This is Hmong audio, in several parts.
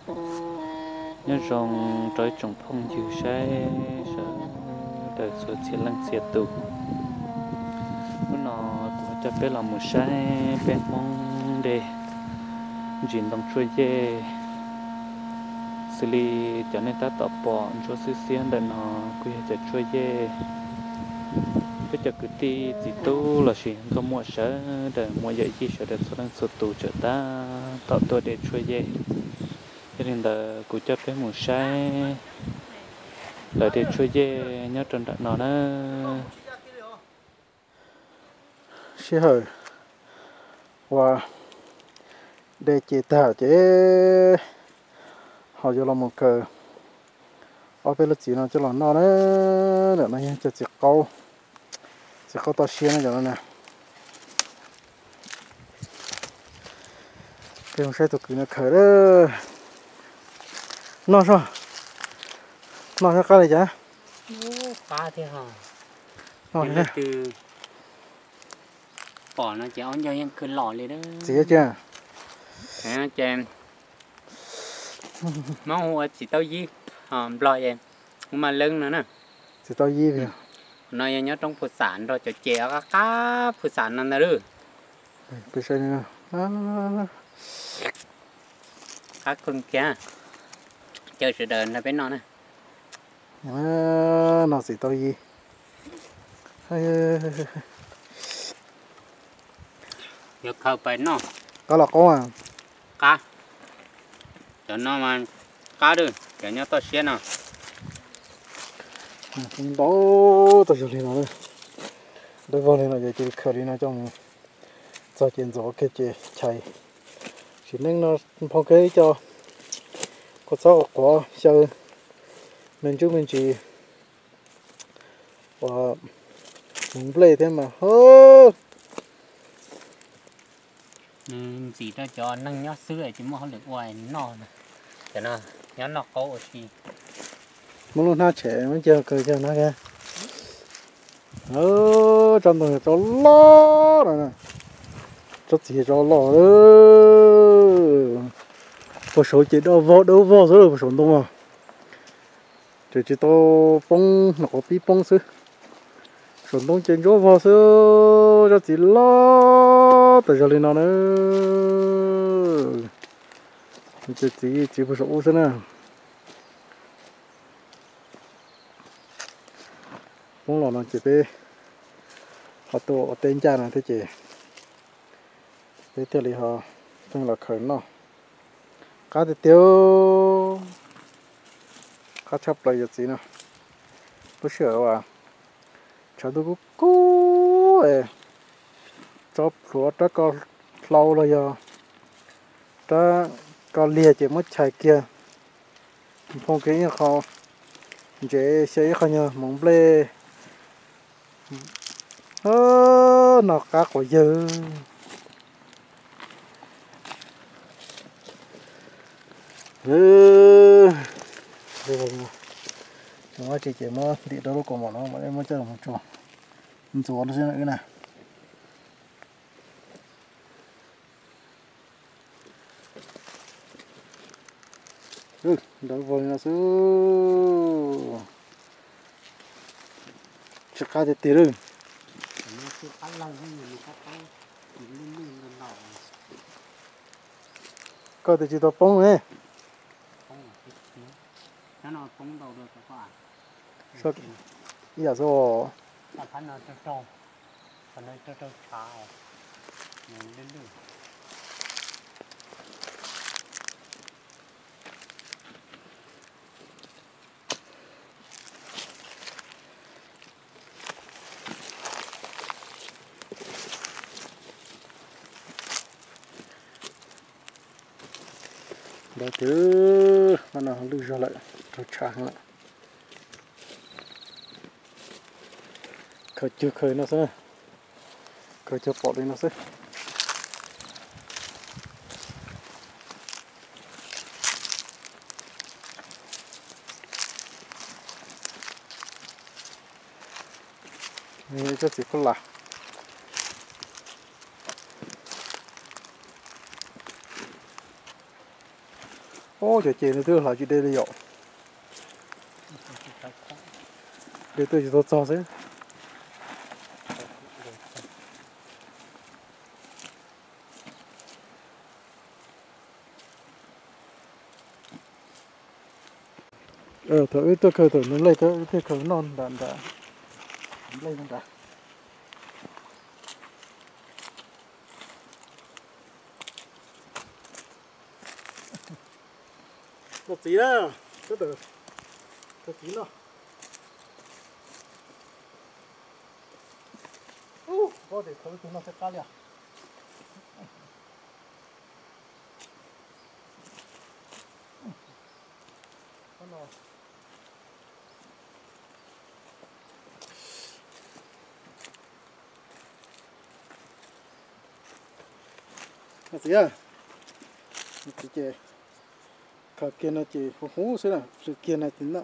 Nyob zoo rau ib tsoom phooj ywg saib sawv daws txhua txhia leej txhia tus. Hnub no kuv coj peb los mus saib peb Hmoob de ntsis ntoo tshuaj yej. Xws li cov nej tab tom pom ntsuab xwb xiab ntawm no kuj yog cov tshuaj yej. Peb cov kwv tij txiv tub lossis nkauj muam sawv daws, muam yawm yij sawv daws txhua leej txhua tus tseem tab tom tuaj de tshuaj yej. Yog li ntawd kuv coj peb mus saib lawv de tshuaj yej nyob rau nram no na. Sij hawm uas de ces tag ces ho yuav los mus kaw ob peb lub txiv no coj los noj na. Ntawm no yog cov txiv qaub, txiv qaub toj siab na cov no na. Peb mus saib tus kwv no khaws. Noj soj, noj nyob qab li cas? Qab thiab ho. Noj. Leej twg pom no ces aub ncauj yeej khwv los li. Txiv cia ces Hmoob hu ua txiv tauj yib, Nplog es hu ma leeb no na. Txiv tauj yib no yog nyob roob Phu Xam nrog cov ces qab qab Phu Xam no ntag lauj. Qab kawg kiag. Caw sawv daws nrog peb noj na. Noj txiv tauj yib. Yuav khaws pais noj. Qab los qaub a? Qab. Cov no mas qab lawm, cov nyob toj siab no. Ntau tau yog li no, dawb vog li no ces cia li khaws li no coj mus txog ces ntxuav kiag ces chais. Sim neej no nphoo kiag ib co kua txob kua quav xyaw me ntsuj me ntsis uas hmoov nplej thiab mas ho. Nws ntxim rau cov neeg nyob xwb tsis muaj hauj lwm ua noj. Cov no nyob noj qaub ua si. Muab lub hnab tshem muab cia kawg cog hnab kiag. Tsob ntoo yog tsob loj no, tsob txiv yog tsob loj. Puag saud ces dawb vog dawb vog xwb puag saum ntoo. Ces tsis tau poob, nyuam qhuav pib poob xwb. Saum ntoo ces ntsuab vog xwb, tsob txiv loj tas zog li no na. Ces txiv, txiv puag saum ub xwb na. Poob los no ces peb ho tuaj ua teb ncaj no thiab ces peb thiaj li ho pheej los khaws noj. Qab tiag tiag, qab tshaj plaws yawm txiv no. Lub sij hawm uas tshav ntuj kub kub, tsob plhuav rab ko hlau los yog rab ko liag ces muab chais kiag, nphoo kiag ib qho ntsev xyaw ib qho nyuag hmoov nplej, noj qab quav yawg. Tsis ces muab ntim rau lub kaus mom no mam muab coj los tso ntxuav no xwb na. Ntawd vog li no xwb. Tsis qab tiag tiag lawm. Koj tias tsis tau poob ne. Ib yam xwb. Ntawd ces no lwj zog lawm, raug tshav heev lawm. Khaws cuag khaws no xwb, khaws cuag pom li no xwb. Tsob txiv khuab lam. Ub, cov ces nws twb hlawv tsis de li yom. De twb tsis tau txog xwb. Thaum wb tuaj khaws thaum nws lej, wb tuaj khaws noj nram nram nplej nrad. Noj txiv na, koj txiv no. Ub, koj tias khaws tus no thiaj qab li os. Txiv, txiv ces khaws kiag no ces huv huv xwb na, kiag no txiv na.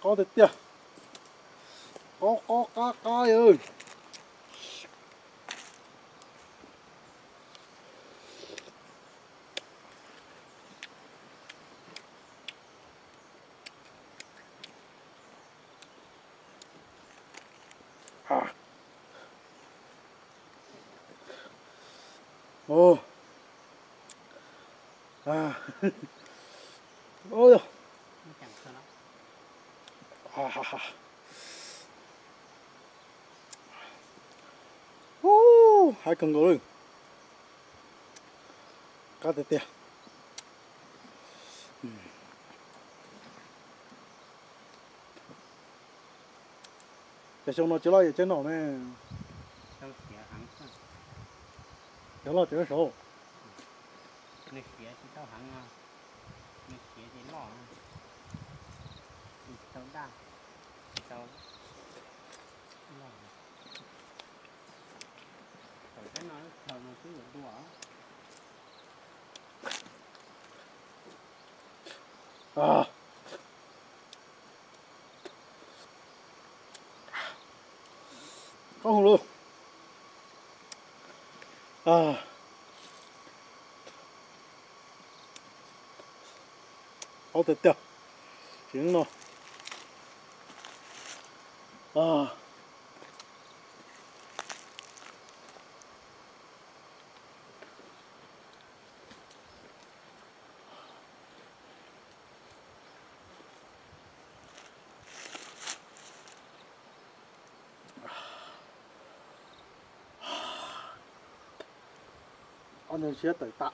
Qab tiag tiag, qab qab qab qab. Ub, haib kawg nkaus li. Qab tiag tiag. Cov xyoo no tsis loj yam tseeb no ne. Cov loj tseem saud. Qab hwv lawm. Qab tiag tiag. Tsis no. Ob ntawd siab tawm tam.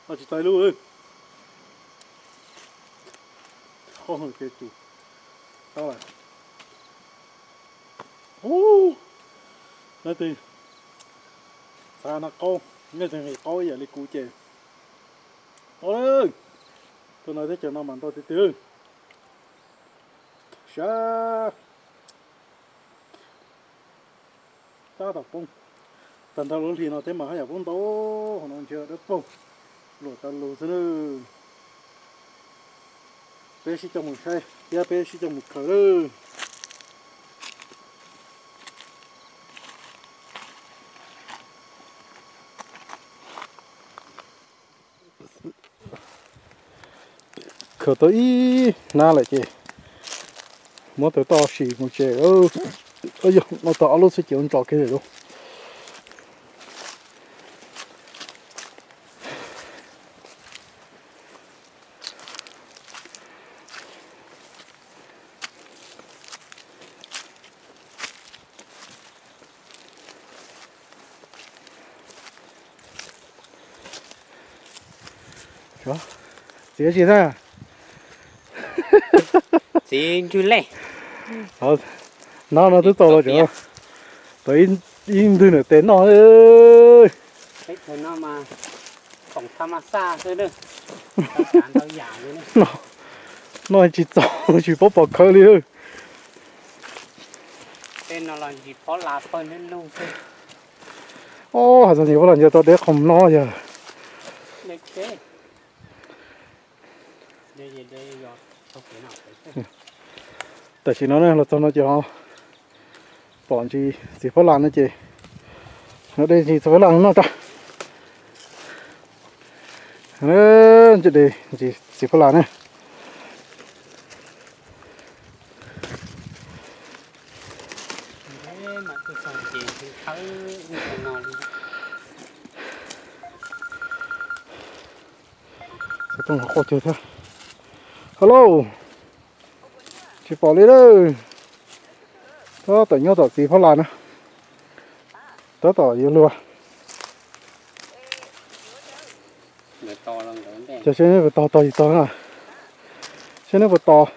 Noj tsis tau ib lub. Qab hwv ces tus tau lawm. Ub, leej twg xav noj qaub, leej twg nqhis qaub ib yam li kuv ces tau lawm. Tuaj no teb chaws no mas ntau tiag tiag. Sab. Tab tom poob. Tag nrho lub hli no thiab mas haj yam poob ntau, hauv no ntshe dawb paug, luam tas lus xwb nawb. Peb sib coj mus saib thiab peb sib coj mus khaws lawm. Khaws tau ib hnab lawm ces muab tus toj sim mus tsev. Yog no tau ob lub xwb ces ua ntsos kiag lawm lauj. Txiv tsis na. Txiv ntswg lej. No no twb tau los tsev. Tau ib ntwg nws tes noj. Peb chaw no mas khoom tha ma xaj xwb. No tsis txaus tsis paub pom khawv li. Tej no los ntsis phob las pawg lug lug xwb. Os, hais txog ntsis phob las nco tau deb qhov no yog. Tam sim no los txog no ces ho pom ntsis txiv phob las no ces, no de ntsis txiv phob las no noj tso. Ntshe de ntsis txiv phob las na. Xov tooj qhuav qhuav cuag thiab. Hello, tsis pom li lawm. Tab tom nyob tom txiv phob las na. Tab tom yuav luag. Ces seb neb puas tog, tog tsis tog na. Seb neb puas tos.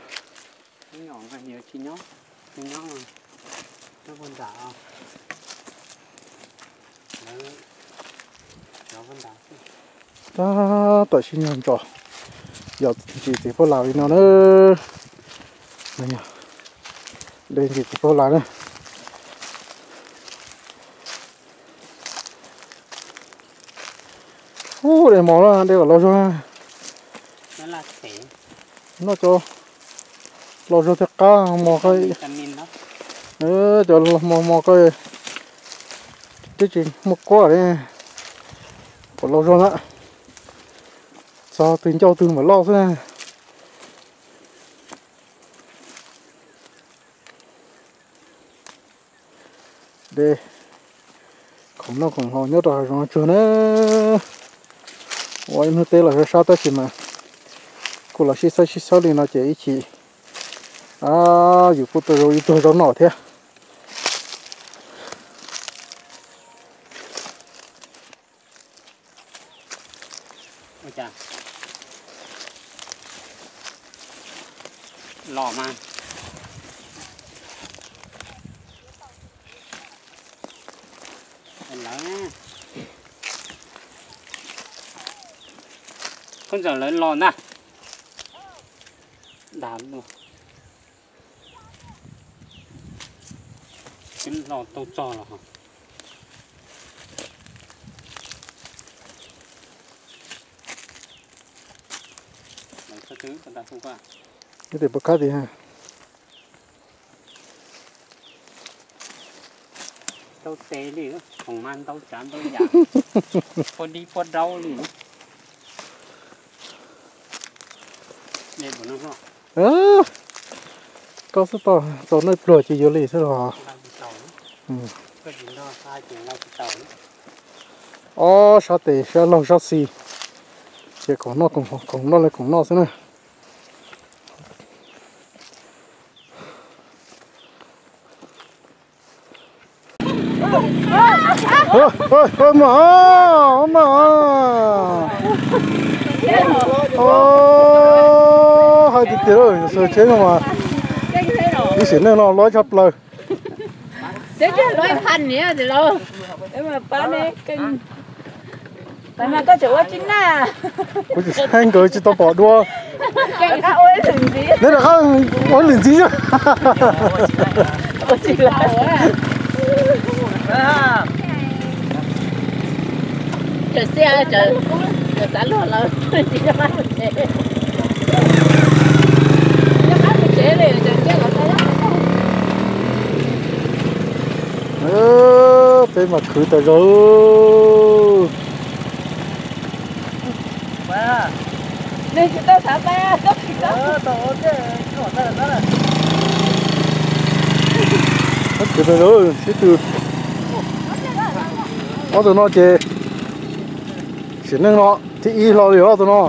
Tab tom sib nyog ntsos yos ntsis txiv phob las li no na. De ntsis txiv phob las na. Ub, de mos na, de kom lauj zog. Noj cov lauj zog thiaj qab mos koj. Cov mos mos koj twb tsis muaj kuab li. Kom lauj zog na. Txog twg ncauj twg mam loj xwb. De khoom noj khoom haus nyob rau hav zoov tsuag na. Ua ib hnub teb los sab sab tab sis mas kuj los sib xawb sib xawb li no ces ib chim yus kuj tau zoo ib tug zaub noj thiab. Los mas. Koj ntxawm lawv los ntag. Dam no. Twb los tau txog los. Ib tes puas khab tias. Tau tes li, khoom mas ntau tsav ntau yam, pua dib pua daub li. Koj xub tau txaus noj pluag ces yuav li xwb los. Ob sab tes sab laug sab xis, ces khoom noj, khoom noj li khoom noj xwb na. Mas, mas, hais tiag tiag, sawv tsheb no mas ib sim neej no loj tshaj plaws. Kuv tsis saib nkawd tsis tau pom dua. Neb rov qab ua lwm ntxiv. Peb mas khwv tas zog. Khwv tas zog, sib tw. Ob tug no ces sim neej no thib ib hlo li ob tug no.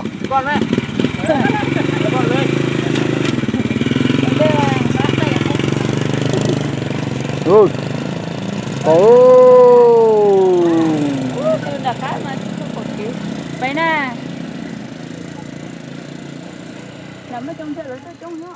Pais na. Muaj coob thiab, lawv tuaj coob no.